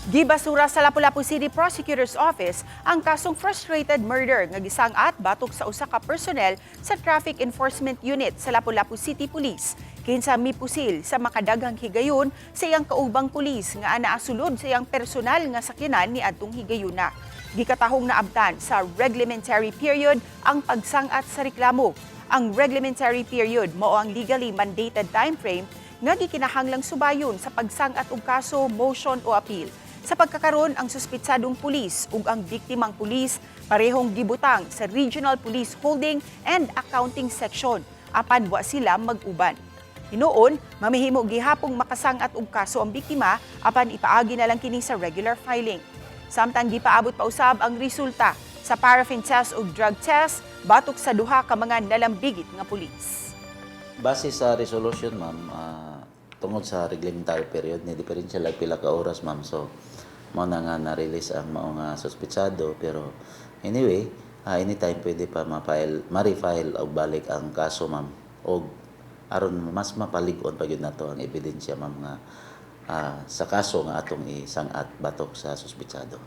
Gibasura sa Lapu-Lapu City Prosecutor's Office ang kasong frustrated murder nga gisang-at batok sa usa ka personnel sa Traffic Enforcement Unit sa Lapu-Lapu City Police, kinsa mipusil sa makadaghang higayon sa iyang kaubang pulis nga anaa sulod sa iyang personal nga sakyanan ni adtong higayuna. Gikatahong naabtan sa reglementary period ang pagsangat sa reklamo. Ang reglementary period mao ang legally mandated time frame nga gikinahanglang subayon sa pagsangat og kaso, motion o appeal. Sa pagkakaron, ang suspitsadong pulis ug ang biktimang pulis parehong gibutang sa Regional Police Holding and Accounting Section apan wa sila mag-uban. Hinuon, mamihimo gihapong makasangat og kaso ang biktima apan ipaagi na lang kini sa regular filing. Samtang gipaabot pa usab ang resulta sa paraffin test ug drug test batok sa duha ka mga nalambigit nga pulis. Base sa resolution, ma'am, tungod sa reglementary period ni diferensya lang pila ka oras, ma'am. So mao na nga na-release ang mao nga suspitsado, pero anyway, anytime pwede pa ma-file, ma-refile og balik ang kaso, ma'am, og aron mas mapalig-on pa gyud nato ang ebidensya, ma'am, nga sa kaso nga atong isangat batok sa suspitsado.